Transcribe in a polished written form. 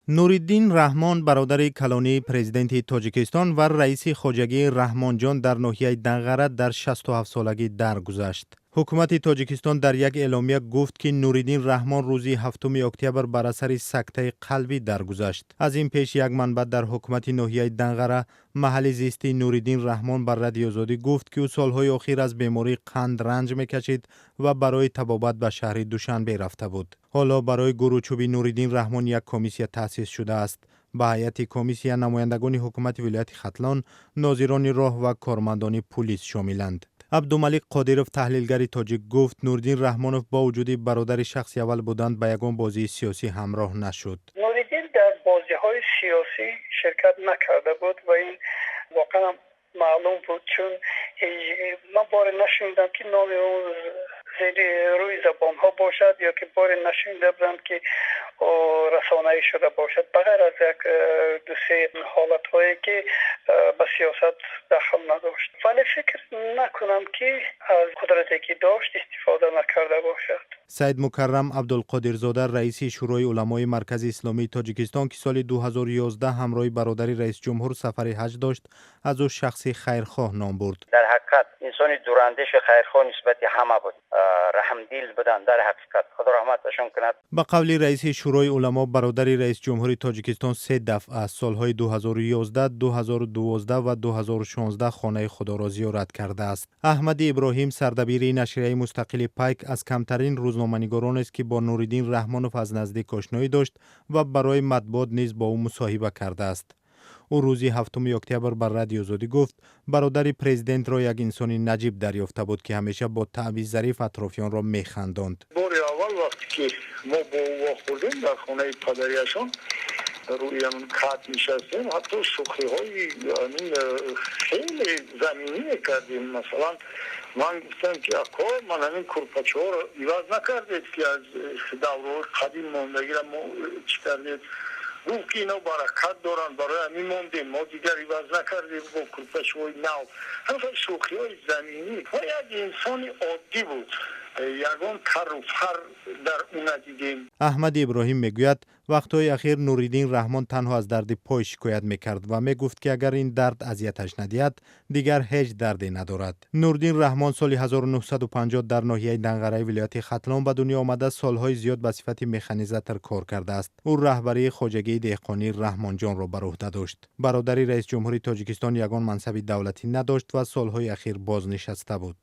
Нуриддин Раҳмон, бародари калонии президенти Тоҷикистон ва раиси хоҷагии Раҳмонҷон дар ноҳияи Данғара, дар 67 солагӣ даргузашт. Ҳукумати Тоҷикистон дар як эъломия гуфт, ки Нуриддин Раҳмон рӯзи 7 октябр бар асари сактаи қалбӣ даргузашт. Аз ин пеш як манбаъ дар ҳукумати ноҳияи Данғара, маҳалли зисти Нуриддин Раҳмон, бар Радиои Озодӣ гуфт, ки ӯ солҳои охир аз бемории қанд ранҷ мекашид ва барои табобат ба шаҳри Душанбе рафта буд. Ҳоло барои гуручӯби Нуриддин Раҳмон як комиссия таъсис шудааст. Ба ҳайати комиссия намояндагони ҳукумати вилояти Хатлон, нозирони роҳ ва кормандони пулис шомиланд. Абдумалик Қодиров, таҳлилгари тоҷик, гуфт, Нуриддин Раҳмонов бо вуҷуди бародари шахси аввал будан ба ягон бозии сиёсӣ ҳамроҳ нашуд. Нуриддин дар бозиҳои сиёсӣ ширкат накарда буд ва ин воқеан маълум буд, чун ман боре нашунидам, ки номи ӯ зери рӯи забонҳо бошад, ё ки боре нашунида будам, ки расонаӣ шуда бошад, ба ғайр аз як дусе ҳолатҳое, ки ба сиёсат дахл надошт. Вале фикр накунам, ки аз қудрате, ки дошт, истифода накарда бошад. Саид Мукаррам Абдулқодирзода, раиси Шӯрои уламои Маркази Исломии Тоҷикистон, ки соли 2011 ҳамроҳи бародари раисҷумҳур сафари ҳаҷ дошт, аз ӯ шахси хайрхоҳ ном бурд. Дар ҳақиқат инсони дурандешу хайрхоҳ нисбати ҳама буд, раҳмдил буданд. Дар ҳақиқат, Худо раҳматашон кунад. Ба қавли раиси Шӯрои уламо, бародари раисҷумҳури Тоҷикистон се дафъа, солҳои 2011, 2012 ва 2016, хонаи Худоро зиёрат кардааст. Аҳмади Иброҳим, сардабири нашрияи мустақили «Пайк», аз камтарин рӯзноманигоронест, ки бо Нуриддин Раҳмонов аз наздик ошноӣ дошт ва барои матбуот низ бо ӯ мусоҳиба кардааст. Ӯ рӯзи 7 октябр бар Радиои Озодӣ гуфт, бародари президентро як инсони наҷиб дарёфта буд, ки ҳамеша бо таъби зариф атрофиёнро механдонд. Бори аввал вақте ки мо бо ӯ вохӯрдем, дар хонаи падарияшон рӯи ҳамн кат нишастем, ҳатто шӯхиҳои ҳамин хеле заминӣ мекардем. Масалан, ман гуфтам, ки ако, ман ҳамин курпачаҳоро иваз накардед, ки аз давраҳои қадим мондагира мо чӣ кардед? Гуфт, ки ино баракат доранд, барои ҳамин мондем, мо дигар иваз накардем бо курпачаҳои нав. Ҳамин шӯхиҳои заминӣ ва як инсони оддӣ буд, ягон кару фар дар ӯ надидем. Аҳмади Иброҳим мегӯяд, вақтҳои ахир Нуриддин Раҳмон танҳо аз дарди пой шикоят мекард ва мегуфт, ки агар ин дард азияташ надиҳад, дигар ҳеҷ дарде надорад. Нуриддин Раҳмон соли 1950 дар ноҳияи Данғараи вилояти Хатлон ба дунё омада, солҳои зиёд ба сифати механизатор кор кардааст. Ӯ раҳбарии хоҷагии деҳқонии Раҳмонҷонро бар уҳда дошт. Бародари раисҷумҳури Тоҷикистон ягон мансаби давлатӣ надошт ва солҳои ахир бознишаста буд.